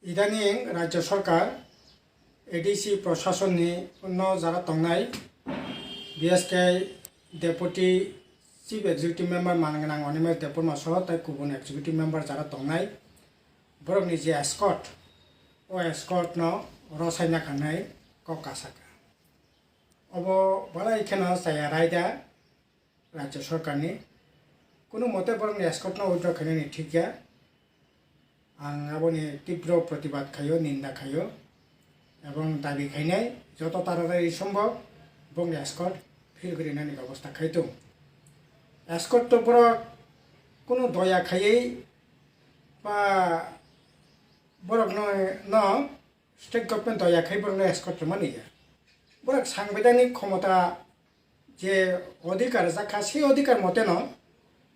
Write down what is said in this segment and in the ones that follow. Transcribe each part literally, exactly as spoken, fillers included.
Idaning Rajya Sarkar, A D C prosasonni no jara tongnai, B S K Deputy Chief Executive Member mangnang Animesh Debbarma soho tai kubun Executive Member jara tongnai, borokni je escort, o escort no rosaina khanai kok kasaka. Obo balai kheno chaya raida Rajya Sarkarni. Kunu mote borokni escort no withdraw khainani thik ya. Ang aboni tibro protibad khaio, ninda khaio, ebong dabi khainai joto taratari sombhob bongni escort phir grinani bebosta khaitung. Escort to borok kunu doya khaiwi ba borok no, no state government doya khai borok no escort rwmani ya. Borok sangbidhanik khomota je odhikar jakha, se odhikar moteno,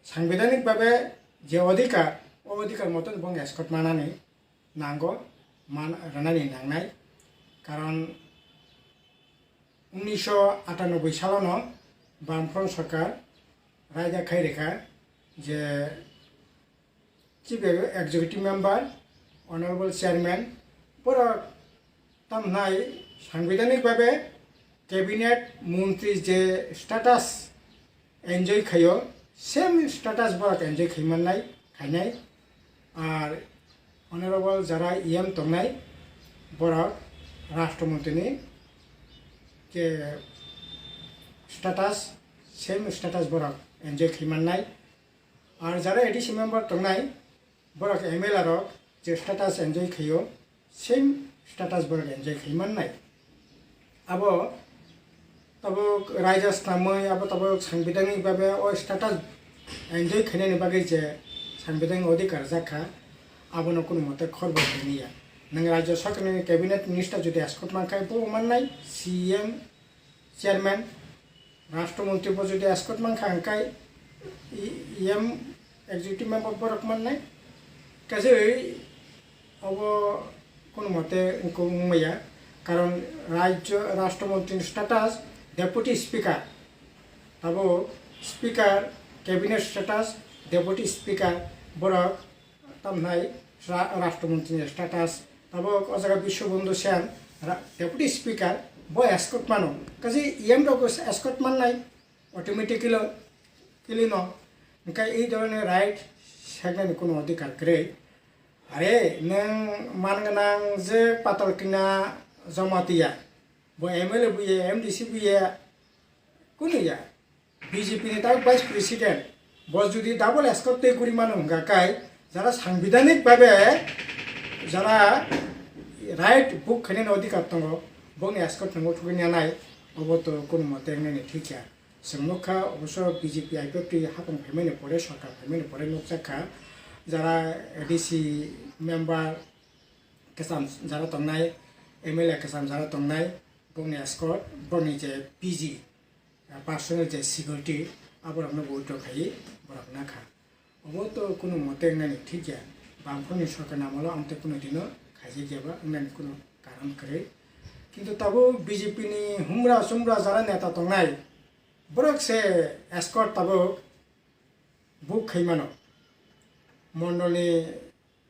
sangbidhanik babe je odhikar, o odhikar moteno bong escort manani nango, man, rwnani nangnai. Karon unnisho atanoboi salono Bamfront Sarkar raida khai rikha je Chief Executive Member, Honorable Chairman, borok tamnai sangbidhanik babe cabinet montri je status enjoy khaio, same status borok enjoy khaimannai, khainai. Ar Honorable jara E M tongnai, borok Rashtra Montri ni je status, same status borok enjoy khaimannai. Ar jara A D C member tongnai, borok M L A rok je status enjoy khaio, same status borok enjoy khai mannai. Abo tabuk raida snamwi, abo tabuk sangbidhanik babe o status enjoy khainani bagwi je sangbidhanik odhikar jakha, abono kunu mote khorbo khainiya. Nwng Rajya Sarkarni cabinet minister jodi escort mankha, bo mannai, C M, chairman, Rashtra Montri bo jodi escort mankha, hwnkhe E M executive member borok mannai. Kaisa obo kunu mote wngkuk wngmaya, karon Rajya Rashtra Montri ni status Deputy Speaker, abo Speaker, cabinet status Deputy Speaker, borok tamnai Ra-, Rashtra Montri ni status, tabuk o jaga Biswabandhu Sen, ra-, Deputy Speaker, bo escort mano. Kaisa E M rok escort mannai automatically, kili no. Hwnkhe ei dhoroner right seknani kuno odhikar kwrwi. Are, nwng man gwnang je Patalkina Jamatia, bo M L A buya, M D C buya, kunu ya. B J P ni tak Vice President, bo jodi double escort tei guri mano hwnga kai, jara sangbidhanik babe jara right book khainani odhikar tongo, bongni escort nwngo thugwi nanai, obo to kunu mote wngnani thik ya. Chwng nukha, oboso B J P I P F T hapung phaimani pore, sorkar phaimani pore nukjakha, jara A D C member kwcham jara tongnai, M L A kwcham jara tongnai, bongni escort, bongni je P G, personal je security, aborokno bo withdraw khaiwi borok nakha. Obo to kunu mote wngnani thik ya. Bamfront ni sorkar ni amolo ang tei kunu dino khaijak ya ba wngnani kunu karon kwrwi. Kintu tabuk B J P ni humra sumra jara neta tongnai, borok se escort tabuk book khai mano. Mondol ni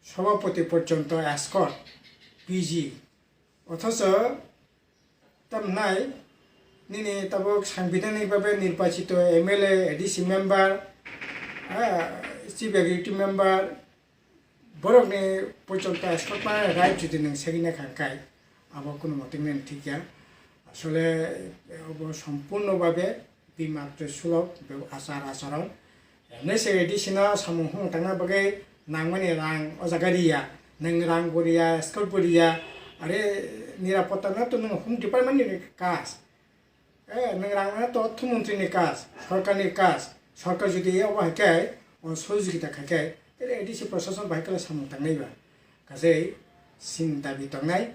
sobhapoti porjonto escort, P G. Othocho tamnai nini tabuk sangbidhanik babe nirbachito M L A, A D C member, ah, Chief Executive Member, borokni porjonto escort manani right jodi nwng segwi naikha hwnkhe, abo kunu mote wngnani thik ya. Asole obo sompurno babe bimat tei sulok be achar acharon. Emne se A D C no samung humung tangna bagwi nangmani rang o jaga riya, nwng rang bo riya, escort bo riya, are nirapotta no to nwng home department ni kaj, eh, nwng rang no to ortho montri ni kaj, sorkar ni kaj, sorkar jodi obo hai khe o sohojogita khai khe, tele A D C prosason bahai khe samung tangnai ba, kajei chini dabi tongnai.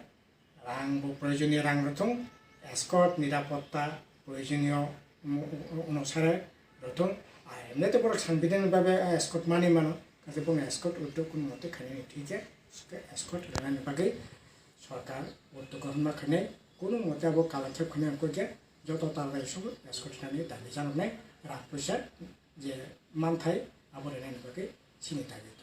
Rang bo proyojoniyo rang rwthung, escort, nirapotta, proyojoniyo mo-, o-, onusare rwthung. Ar emne to borok sangbidhan ni bagwi a escort manwi mano, kaisa bongni escort withdraw kunu mote khainani thik ya, escort rwnani bagwi sorkar uddog grohon ma khainai, kunu mote abo kalangkhep khainai wngkha khe joto tal bai sugo escort rwnani dabi janoknai, rang puisa je manthai abo rwnani bagwi chini dabi.